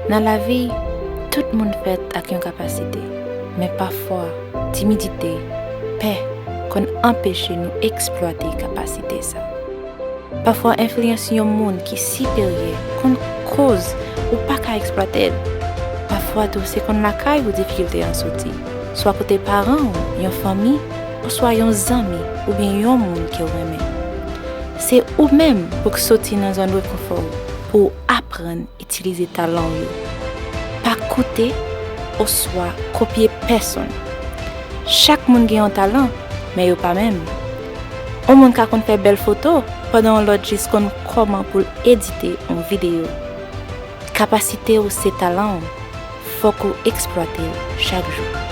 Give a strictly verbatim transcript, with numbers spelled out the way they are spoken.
Nan lavi, tout moun fèt ak yon kapasite, men pafwa, timidite, pè konn anpeche nou eksplwate kapasite sa. Pafwa, enfliyans yon moun ki siperyè konn koz ou pa ka eksplwate l. Pafwa tou, se konn lakay ou difikilte an soti, swa kote paran w, yon fanmi, oswa yon zanmi oubyen yon moun ke w renmen. Se ou menm pou k soti nan zòn rekonfò w pou w aprann itilize talan w yo. Pa koute oswa kopye pèsonn. Chak moun gen yon talan, men yo pa menm. Yon moun ka konn fè bèl foto, pandan yon lòt jis konn kòman pou l edite yon videyo. Kapasite w se talan w, fòk ou eksplwate l chak jou.